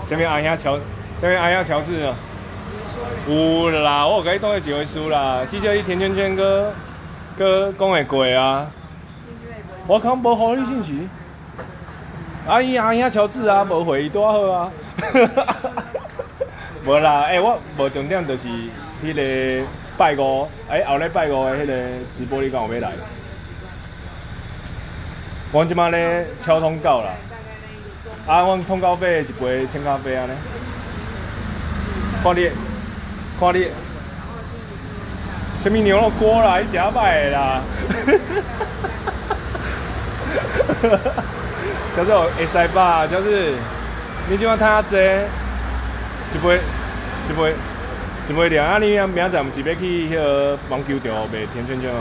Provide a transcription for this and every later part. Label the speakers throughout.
Speaker 1: 啥物阿兄喬，啥物阿兄喬治啊？有啦，我有共你當做一回事啦，至少你甜圈圈閣閣講會過啊。我講無予你信息。啊伊阿兄喬治啊，無回伊拄仔好啊。無啦，欸，我無重點就是彼個拜五，欸，後禮拜五的彼個直播，你敢有欲來？阮這擺咧敲通告啦，啊，阮通告費一杯千咖啡按呢。看你，看你，啥物牛肉鍋啦，你食歹的啦。叫做會使吧，就是你這擺趁較濟，一杯一杯一杯爾啊！你明仔載毋是欲去彼个網球場賣甜圈圈嗎？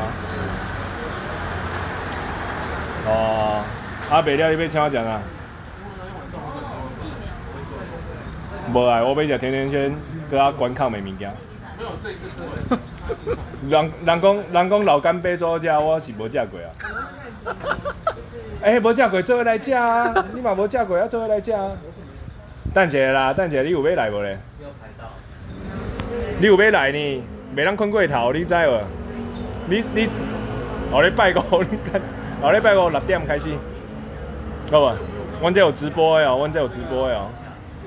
Speaker 1: 哦，啊賣了你欲請我食啥？無愛，我欲食甜甜圈，閣較關口的物件。人人講人講老干杯做好食，我是無食過啊。欸，無食過，做伙來食啊！你嘛無食過，啊，做伙來食啊！等一下啦，等一下，你有欲來無咧？你有欲來呢？袂當睏過頭，你知無？你你後禮拜五，你看後禮拜五6點開始，好無？阮這有直播的哦，阮這有直播的哦。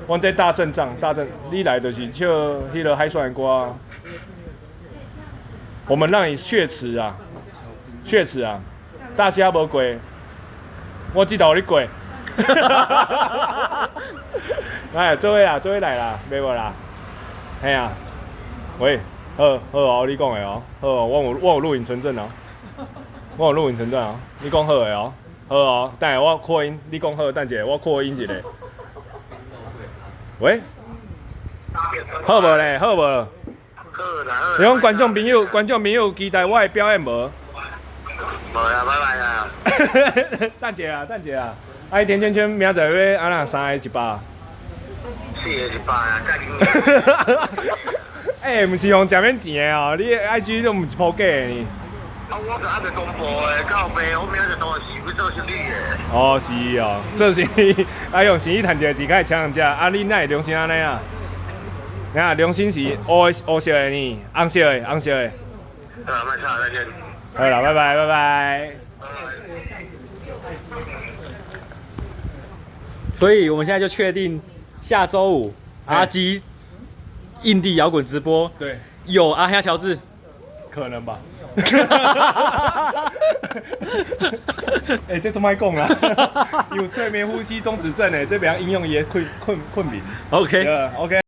Speaker 1: 阮這大陣仗，大陣，你來就是唱彼个海選的歌。我們讓你雪恥啊，雪恥啊！大蝦無過，我這道予你過。來，做伙啦，做伙來啦，袂無啦。嘿啊，喂，好，好哦，你講的哦，好哦，我有錄影存證哦，我有錄影存證哦，你講好的哦，好哦，等下我擴音，你講好，等一下我擴音一下。喂，好無咧？好無？
Speaker 2: 好啦好。
Speaker 1: 你講觀眾朋友，觀眾朋友期待我的表演無？
Speaker 2: 無啦，拜拜啦。
Speaker 1: 等一下啊，等一下啊！啊，甜圈圈明仔載欲按怎三個一百？
Speaker 2: 四個一百啊，再
Speaker 1: 欸，毋是用食免錢的哦，你的 IG 攏毋是鋪假的呢？
Speaker 2: 啊，我就還袂公布的，到尾我明仔載當然是欲做生意的。
Speaker 1: 哦，是哦，做生意，啊用生意趁一个錢，較會請人食。啊，你哪會良心按呢啊？啊，良心是烏烏色的呢，紅色的，紅色的。
Speaker 2: 好啦，莫吵，再見。
Speaker 1: 好啦，拜拜，拜拜。
Speaker 3: 所以我們現在就確定下週五阿基印地搖滾直播，有阿兄喬治，
Speaker 1: 可能吧。欸，這都莫講啦，有睡眠呼吸中止症的，這袂曉應用伊的困眠。
Speaker 3: OK。
Speaker 1: OK。